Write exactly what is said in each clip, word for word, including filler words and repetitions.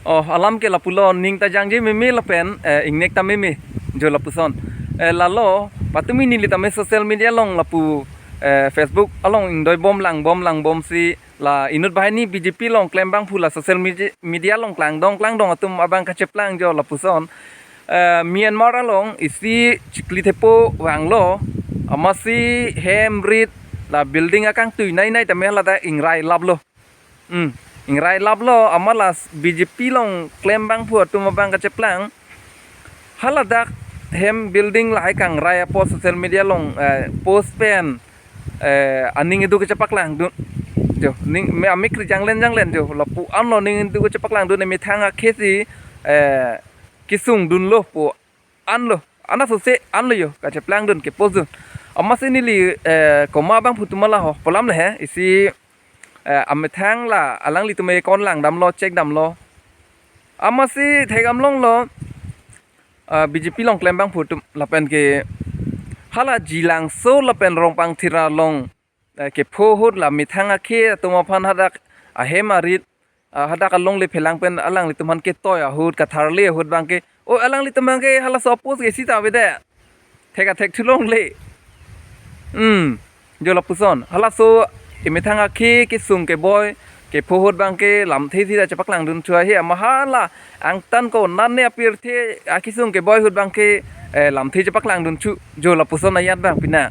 Oh, alam ke lapulo, ning ta jangje meme lapen, eh, ingnek ta meme, jo lapuson. Eh, lalo, patumi neli tame social media along lapu, eh, Facebook along ingdoibom langbom langbomsi la inut banghini B J P along klem abangphu la social media, media along klangdong klangdong atum abang kacheplang jo lapuson. Eh, Myanmar along isi chikli thepo vanglo, amatsi hem rit la building akangtui nei nei tame haladak ingrai laplo. Hmm. Ingrai laplo, amat la B J P along klem abangphu atum abang kacheplang. Haladak hem building lahai kangrai apot social media along, eh, post pen, eh, aning idu kachepaklang dun. Jo, ning me amik ri janglen janglen jo. Lapu anlo ning idu kachepaklang dun, ne methang akhesi, eh, kesung dunlo pu anlo. Ana sose anlo jo, kacheplang dun ke post dun. Amatsi neli, eh, komat abangphu atum hala ho, pu alam le he, isi, eh, amethang la alanglitum ekon langdamlo, check damlo. Amatsi thekdam longlo, eh, B J P along klem abangphu atum lapen ke hala Jilangso lapen Rongpangthir along, eh, kepho ahut la methang akhe atum aphan hadak ahem arit, ah, hadak alongle phelang pen alanglitum aphan ketoi ahut, katharle ahut abangke, o alanglitum abangke halaso post ke isi ta avedet. Thek athek thu longle. Hmm. Jo lapuson. Halaso emethang akhe kesung keboi, kepho ahut abangke lamthe si ta chepaklang dun thu ahe, ama hala angtan ko nane apirthe akesung keboi ahut abangke, eh, lamthe chepaklang dun thu, jo lapuson ajat abang pina.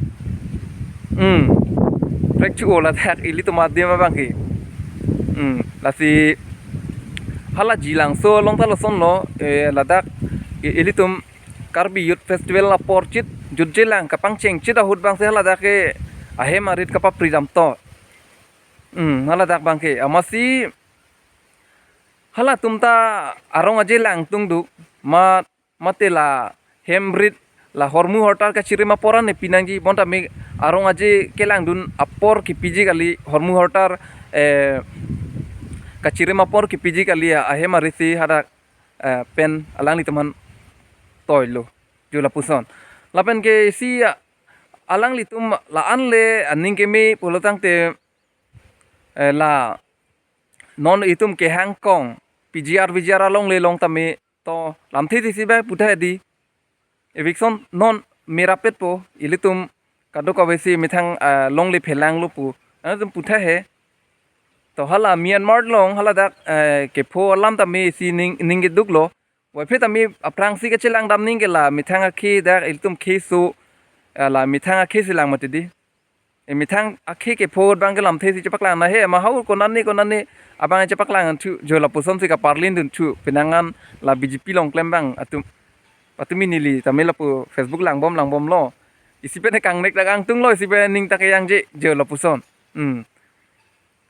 Hmm. Prek thu o ladak ilitum adim abangke. Hmm. Lasi hala Jilangso along ta lasonlo, eh, ladak i-, ilitum Karbi Youth Festival apor chit jutjelang kapangcheng chit ahut abangsi haladak ke ahem arit kapapri dam to. Hmm, haladak abangke. Amatsi halatum ta arong aje langtung duk, ma, mate la hem rit la hormu hortar kachirim apor an ne pinangji, bonta me arong aje kelang dun apor kepiji kali, hormu hortar, eh, kachirim apor kepiji kali, ahem arit si hadak, eh, pen alanglitum aphan toilo, jo lapuson. Lapen ke isi, ah, alanglitum la-an le aning keme pulo tangte, eh, la non itum kehang kong P G R V G R alongle along tame to lamthe si si ba putha di. Eviction non merapet po, ilitum kadokave si methang, ah, longle phelanglo pu anatum putha he. To hala Myanmar along haladak, eh, kepho alam tame isi ning, ning keduklo. Wai phe tame aphrangsi kachelang dam ning ke la methang akhe dak ilitum kheso, eh, la methang akhesi lang mati di. E methang akhe kepho ahut abangke lamthe si chepaklang na he, ma hau konane konane abang chepaklang thu, jo lapuson si kaparlin dun thu, penang an la B J P along klem abang atum, patumi neli tame lapu Facebook langbom langbomlo. Isi pen kangnek dak angtunglo, isi pen ning ta kejangje, jo lapuson. Hmm.